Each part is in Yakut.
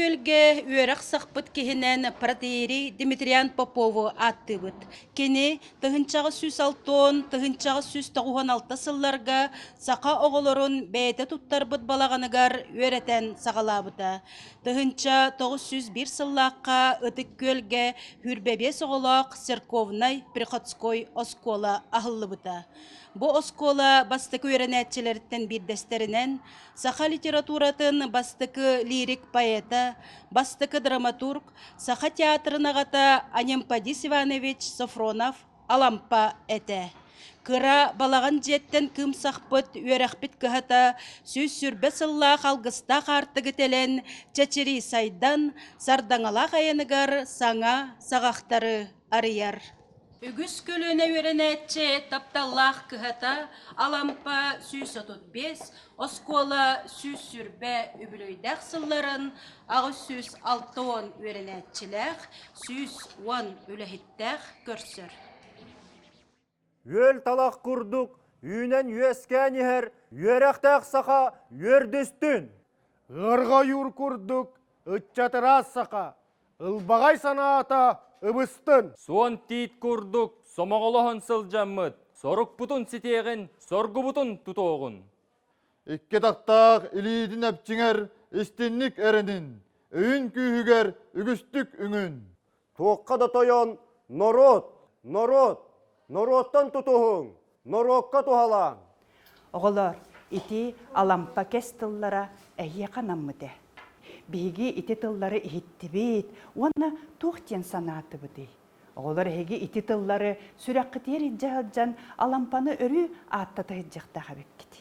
Күөлгэ үөрэх сахпыт киһинэн протоиерей Дмитриан Попову ааттыыбыт. Кини 1960, 1996 сылларга саха оҕолорун бэйэтэ туттарбыт балаҕаныгар үөрэтэн саҕалаабыта. 1901 сыллаахха Ытык Күөлгэ 25 оҕолоох церковнай приходской оскуола аһыллыбыта. Бу оскуола бастакы үөрэнээччилэриттэн биирдэстэринэн саха литературатын бастакы лирик поэта, бастакы драматург, саха театрын аҕата Анемподист Иванович Софронов Алампа этэ. Кыра балаҕан дьиэттэн кыым сахпыт үөрэхпит кыһата 120 сыллаах алгыстаах аартыгы тэлэн, чэчирии сайдан, сардаҥалаах айаныгар саҥа саҕахтары арыйар. Үгүс көлүөнэ үөрэнээччи тапталлаах кыһата Алампа 135, оскуола 120 үбүлүөйдээх сылларын 860 үөрэнээччилээх, 110 үлэһиттээх көрсөр. Үөл талах курдук үүнэн үөскээн иһэр үөрэхтээх саха үөрдүстүн! Ыарҕа ойуур курдук ыччат ыраас саха Ылбаҕай санаата ыбыстын! Суон тиит курдук сомоҕолоһон сылдьаммыт, сорукпутун ситиэҕин, соргубутун тутуоҕун. Икки тахтаах илиитин эпчиҥэр истинник эрэнин, өйүн күүһүгэр үгүстүк үҥүн. Туохха да тойон норуот, норуот, норуоттан тутуһуҥ, норуокка туһалааҥ. Оҕолоор, ити Алампа кэс тыллара эһиэхэ анаммыт ээ. Биһиги ити тыллары иһиттибит уонна туох диэн санаатыбытый? Оҕолор эһиги ити тыллары сүрэххитигэр илдьэ сылдьан Алампаны өрүү ааттата сылдьыахтаах эбиккит.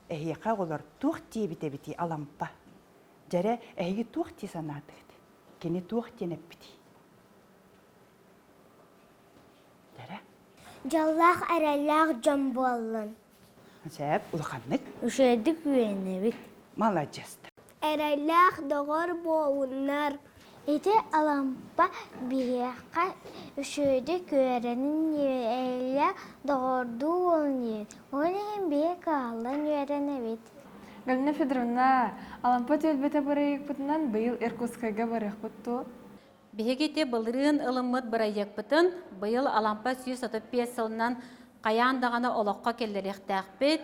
Эһиэхэ оҕолор туох диэбит эбитий Алампа? Дьэрэ, эһиги туох дии санаатыгыт? Кини туох диэн эппитий? Дьэрэ. Дьоллоох эрэллээх дьон буоллун. Сөп, улаханнык. Үчүгэйдик үөрэнэбит. Маладьыастар. Эрэллээх доҕор буолуннар. Ити Алампа биһиэхэ үчүгэйдик үөрэнин эрэллээх доҕордуу буолун диэн. Ол иһин биһиги кыһаллан үөрэнэбит. Галина Федоровна, Алампа түөлбэтэ бырайыакпытынан быйыл Иркутскайга барыахпыт дуо? Биһиги ити былырыын ылыммыт бырайыакпытын быйыл Алампа 135 сылынан хайаан даҕаны олоххо киллэриэхтээхпит.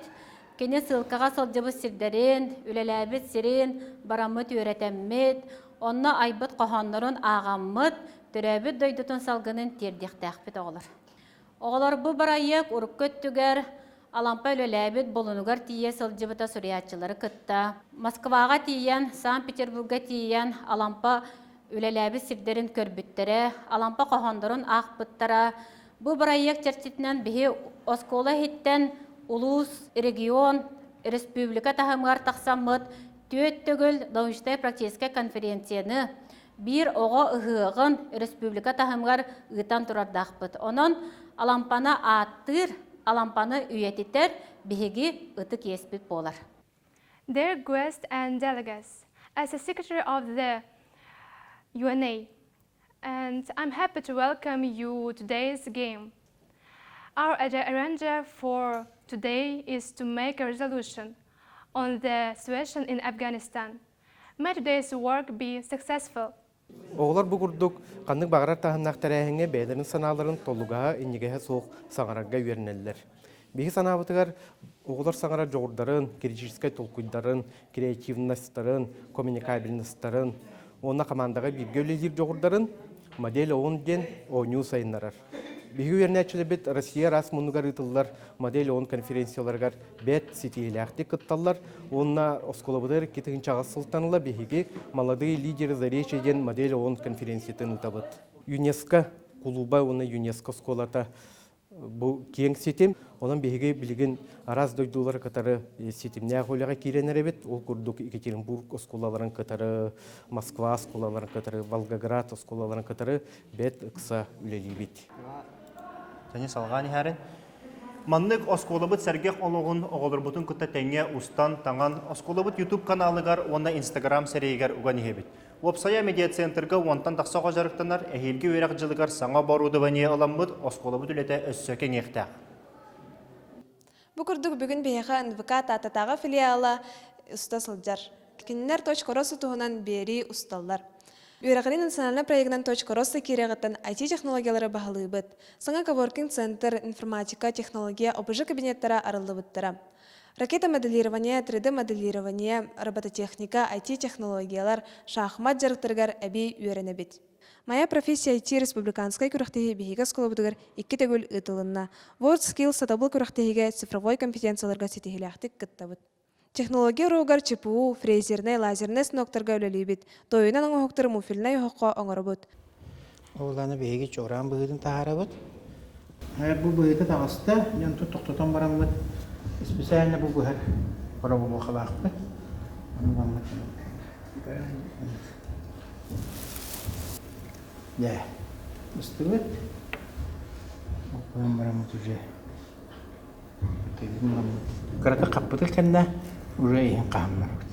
Кини сыылкаҕа сылдьыбыт сирдэрин, үлэлээбит сирин бараммыт үөрэтэммит, онно айбыт хоһооннорун ааҕаммыт, төрөөбүт дойдутун салгынын тиэрдиэхтээхпит оҕолор. Оҕолор бу бырайыак урукку өттүгэр Алампа үлэлээбит Булунугар тиийэ сылдьыбыта суруйааччылары кытта Москваҕа тиийэн, Санкт-Петербурга тиийэн Алампа үлэлээбит сирдэрин көрбүттэрэ, Алампа хоһооннорун аахпыттара. Бу бырайыак чэрчитинэн биһи оскуола иһиттэн улуус, регион, республика таһымыгар тахсаммыт түөрт төгүл научнай практическай конференцияны биир оҕо ыһыаҕын республика таһымыгар ыытан турардаахпыт. Онон Алампаны ааттыыр, Алампаны үйэтитэр биһиги ытык иэспит буолар. Dear guests and delegates, as a secretary of the UNA, and I'm happy to welcome you today's game. Our agenda for today is to make a resolution on the situation in Afghanistan. May today's work be successful. Оҕолор бу курдук ханнык баҕарар таһымнаах тэрээһиҥҥэ бэйэлэрин санааларын толугаһа, иннигэһэ суох саҥарарга үөрэнэллэр. Биһи санаабытыгар оҕолор саҥарар дьоҕурдарын, критическэй толкуйдарын, креативностарын, коммуникабельностарын уонна хамаандаҕа бииргэ үлэлиир дьоҕурдарын модель ООН диэн оонньуу сайыннарар. Биһиги үөрэнээччилэрбит Россия араас муннугар ыытыллар модель ООН конференцияларыгар бэрт ситиһиилээхтик кытталлар уонна оскуолабытыгар 2008 сылтан ыла биһиги «Молодые лидеры Заречья» диэн модель ООН конференциятын ыытабыт. ЮНЕСКО кулууба уонна ЮНЕСКО оскуолата бу киэҥ ситим. Онон биһиги билигин араас дойдулары кытары ситимнээх үлэҕэ киирэн эрэбит. Ол курдук Екатеринбург оскуолаларын кытары, Москва оскуолаларын кытары, Волгоград оскуолаларын кытары бэрт ыкса үлэлиибит. Сани салҕаан иһээрин. Маннык оскуолабыт сэргэх олоҕун оҕолорбутун кытта тэҥҥэ устан, таҥан, оскуолабыт YouTube каналыгар уонна Instagram сирэйигэр уган иһэбит. Уопсайа медиацентрга уонтан тахса оҕо дьарыктанар, эһиилги үөрэх дьылыгар саҥа оборудование ыламмыт, оскуолабыт үлэтэ өссө кэҥиэхтээх. Бу курдук бүгүн биһиэхэ НВК Тааттатааҕы филиала уста сылдьар. Кинилэр Точка роста туһунан биэрии усталлар. Үөрэҕирии национальнай проегынан Точка роста киириэҕиттэн IT-технологиялары баһылыыбыт. Саҥа коворкинг-центр, информатика, технология, ОБЖ кабинеттара арыллыбыттара. Ракета моделирование, 3D-моделирование, робототехника, IT-технологиялар, шахмат дьарыктарыгар эбии үөрэнэбит. Моя профессия IT республиканскай күрэхтэһии биһиги оскуолабытыгар икки төгүл ыытылынна. WorldSkills сатабыл күрэхтэһиигэ цифровой компетенцияларга ситиһиилээхтик кыттабыт. Технология уруогар ЧПУ, фрезернэй, лазернай станоктарга үлэлиибит. Туойунан оҥоһуктары муфельнай оһоххо оҥоробут. Ол биһиги чуораан быһыытын таһаарабыт. Бу быһыыта таҕыста, дьон тохтотон бараммыт специально бу быһар боробулуохалаахпыт. Ону бараммыт Дьэ, ыстыбыт. Ол бараммыт уже Кыратык хаппытын кэннэ уже иһин хаһаннарбыт.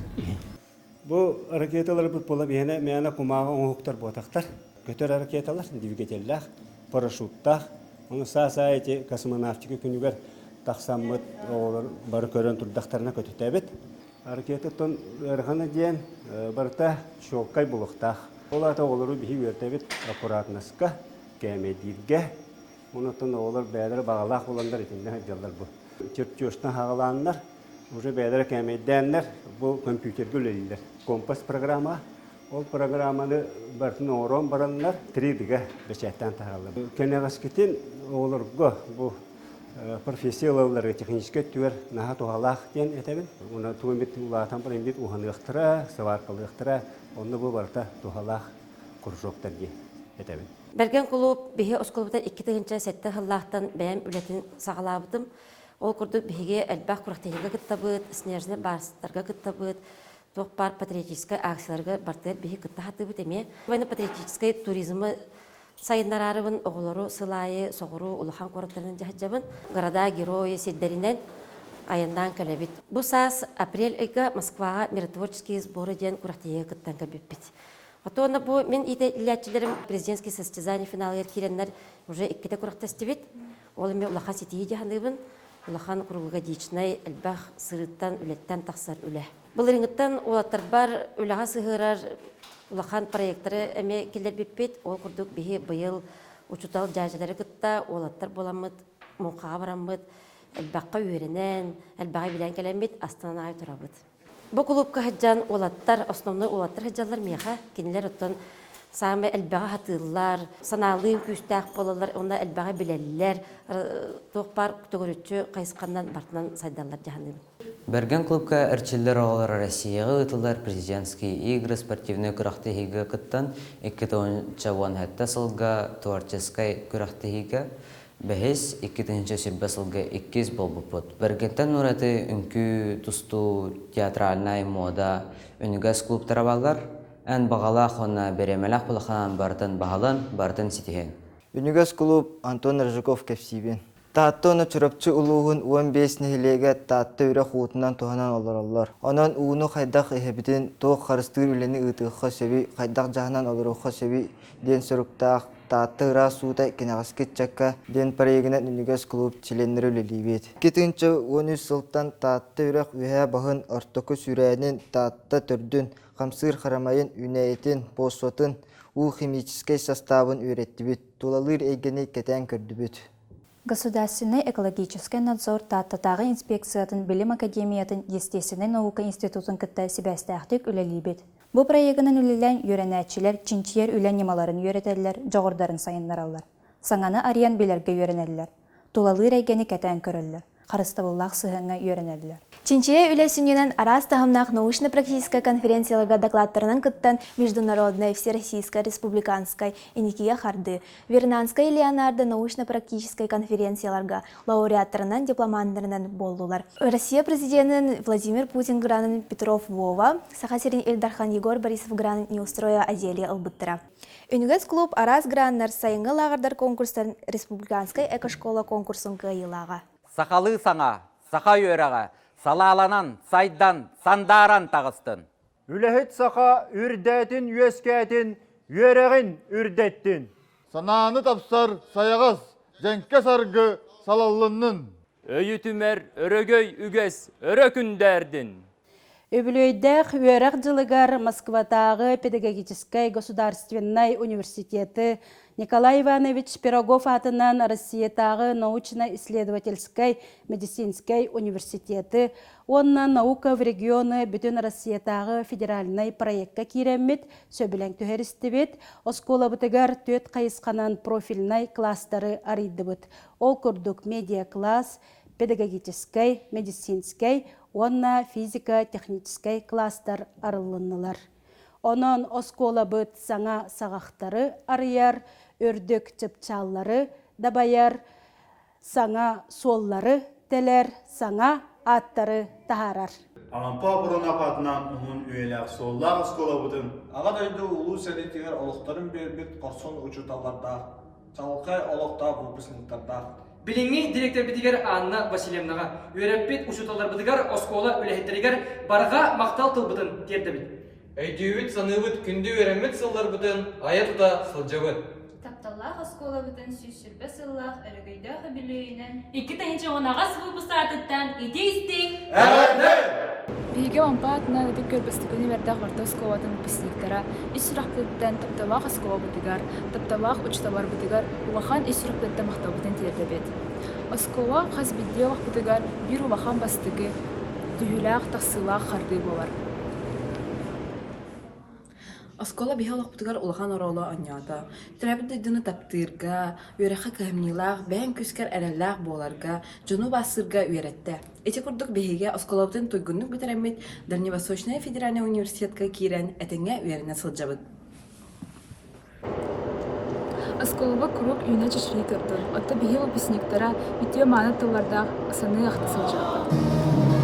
Бу ракеталарбыт буола биһиэнэ мээнэ кумааҕы оҥоһуктар буотахтар. Көтөр ракеталар, двигателлээх, парашюттаах. Ону саас аайы ити космонавтика күнүгэр тахсаммыт оҕолор бары көрөн турдахтарына көтүтэбит. Ракетаттан ыарахана диэн барыта чуолкай булуохтаах. Ол аата оҕолору биһи үөртэбит аккуратноска, кээмэйдииргэ. Онон оҕолор бэйэлэрэ баҕалаах буоланнар итиннэ сылдьаллар бу. Чертежтан хаҕалааннар, уже бэйэлэрэ кээмэйдээннэр бу компьютерга үлэлииллэр. Компас программа. Ол программаны барытын оҥорон бараннар 3D-га бэчээттээн таһаараллар. Кэнэҕэскитин оҕолорго бу профессия ылалларга техническэй өттүгэр наһаа туһалаах диэн этэбин. Уонна тугу эмит улаатан баран эмит уһаныахтара, сваркалыахтара, онно бу барыта туһалаах кружоктар диэн этэбин. Бэргэн кулууп биһи оскуолабытын 2007 сыллаахтан бэйэм үлэтин саҕалаабытым. Ол курдук биһиги элбэх күрэхтэһиигэ кыттабыт, снежный барстарга кыттабыт, туох баар патриотическай акцияларга бартыгар биһи кытта сатыыбыт эмиэ. Военно-патриотическай туризмы сайыннараарыбын оҕолору сыл аайы соҕуруу улахан куораттарынан дьаһайдьабын. Города герои сирдэринэн айаннаан кэлэбит. Бу саас апрель ыйга Москваҕа миротворческие сборы диэн күрэхтэһиигэ кыттан кэлбиппит. Отуона бу мин иитиллээччилэрим президентский состязание финалыгар киирэннэр уже иккитэ күрэхтэстибит. Ол эмиэ улахан ситиһии дьаһаныыбын. Улахан круглогодичнай элбэх сырыыттан, үлэттэн тахсар үлэ. Былырыыҥҥыттан уолаттарбар үлэҕэ сыһыарар улахан проекттары эмиэ киллэрбиппит. Ол курдук биһи быйыл учуутал дьээдьэлэри кытта уолаттар буоламмыт, муҥхаҕа бараммыт, элбэххэ үөрэнэн, элбэҕи билэн кэлэммит, астынан аҕай турабыт. Бу кулуупка сылдьан уолаттар, основной уолаттар сылдьаллар миэхэ. Кинилэр оттон саамай элбэҕи сатыыллар, санаалыын күүстээх буолаллар уонна элбэҕи билэллэр, туох баар төгүрүччү хайысханан барытынан сайдаллар дьаһаныыбын. Бэргэн клубка эрчиллэр оҕолор Россияҕа ыытыллар президентские игры спортивнай күрэхтэһиигэ кыттан 2017 сылга творческай күрэхтэһиигэ Бэһис, 2020 сылга иккис буолбуппут. Бэргэнтэн ураты үҥкүү, тустуу, театральнай муода, үнүгэс клубтара бааллар. Эн баҕалаах уонна бириэмэлээх улаханан барытын баһылын, барытын ситиһин. Үнүгэс клуб Антон Рыжиков кэпсиибин. Таатта уонна Чурапчы улууһун 15 нэһилиэгэ Таатта үрэх уутунан туһанан олороллор. Онон ууну хайдах иһэбитин, туох харыстыыр үлэни ыытыахха сөбүй, хайдах дьаһанан олоруохха сөбүй диэн соруктаах Таатта ыраас уута кэнэҕэски ыччакка диэн проегынан Үнүгэс клуб чилиэннэрэ үлэлиибит. 2013 сылтан Таатта үрэх үөһээ баһын ортоку сүүрээнин, Таатта төрдүн, хамсыыр харамайын, үүнээйитин, почватын, уу химическэй састаабын үөрэттибит, тулалыыр эйгэни кэтээн көрдүбүт. Государственнай экологическай надзор Тааттатааҕы инспекциятын Билим академиятын Естественнэй наука институтун кытта сибээстээхтик үлэлиибит. Бу проегынан үлэлээн үөрэнээччилэр чинчийэр үлэ ньымаларын үөрэтэллэр, дьоҕурдарын сайыннараллар. Саҥаны арыйан билэргэ үөрэнэллэр. Тулалыыр эйгэни кэтээн көрөллөр. Харыстабыллаах сыһыаҥҥа үөрэнэллэр. Чинчийэ үлэ сүнньүнэн араас таһымнаах научно-практическай конференцияларга докладтарынан кыттан Международнай, Всероссийскай, Республиканскай, Иникигэ хардыы, Вернанскай Леонардо научно-практическай конференцияларга лауреаттарынан, дипломаннарынан буоллулар. Россия президенин Владимир Путин гранын Петров Вова, Саха сирин Ил Дархан Егор Борисов гранын Неустроя Азелия ылбыттара. Үнүгэс клуб араас граннар сайыҥҥы лааҕырдар конкурстарын республиканскай экошкола конкурсун кыайыылааҕа. Сахалыы саҥа, саха үөрэҕэ салааланан, сайдан, сандааран таҕыстын. Үлэһит саха үрдээтин үөскээтин, үөрэҕин үрдэттин. Санааны тапсар сайаҕас, дьэҥкэ саргы салаллыннын. Өйү түмэр өрөгөй үгэс өрө күндээрдин. Үбүлүөйдээх үөрэх дьылыгар Москватааҕы педагогическай государственнай университеты Николай Иванович Пирогов аатынан Россиятааҕы научно-исследовательскай медицинскэй университеты уонна Наука в регионы бүтүн Россиятааҕы федеральнай проекка киирэммит сөбүлэҥ түһэристибит, оскуолабытыгар түөрт хайысханан профильнай класстары арыйдыбыт. Ол курдук медиа-класс, педагогическай, медицинскэй уонна физико-техническэй класстар арыллыннылар. Онон оскуолабыт саҥа саҕахтары арыйар, үрдүк чыпчааллары дабайар, саҥа суоллары тэлэр, саҥа ааттары таһаарар. Алампа Боронов аатынан уһун үйэлээх суоллаах оскуолабытын Аҕа дойду Улуу сэриитигэр олохторун биэрбит хорсун учууталлардаах, чаҕылхай олохтоох выпускниктардаах. Билиҥҥи дириэктэрбитигэр Анна Васильевнаҕа, үөрэппит учууталларбытыгар, оскуола үлэһиттэригэр барҕа махтал тылбытын тиэрдэбит. Өйдүүбүт, саныыбыт, күндү үөрэммит сылларбытын айа-тута сылдьабыт. Тапталлаах оскуолабытын 120 сыллаах өрөгөйдөөх үбүлүөйүнэн 2018 выпуск аатыттан ити истиҥ Эҕэрдэ! Биһиги Лампа аатынан ытык көрбөстүкүнү бэрдээх орто оскуолатын выпускниктара ис сүрэхпититтэн тапталлаах оскуолабытыгар, тапталлаах учууталларбытыгар улахан ис сүрэхпититтэн махталбытын тиэрдэбит. Оскуола хас биирдии олохпутугар биир улахан бастакы, түһүүлээх-тахсыылаах хардыы буолар. Оскуола биһи олохпутугар улахан оруолу оонньоото. Төрөөбүт дойдуну таптыырга, үөрэххэ кыһамньылаах, бэйэҥ күүскэр эрэллээх буоларга, дьону убаастыырга үөрэттэ. Ити курдук биһиги оскуолабытын туйгуннук бүтэрэммит Дальневосточнай федеральнай университетка киирэн этэҥҥэ үөрэнэ сылдьабыт. Оскуолаба куруук үүнэ-чэчирии турдун, оттон биһиги выпускниктара үтүө-мааны тыллардаах саныы-ахта сылдьыахпыт.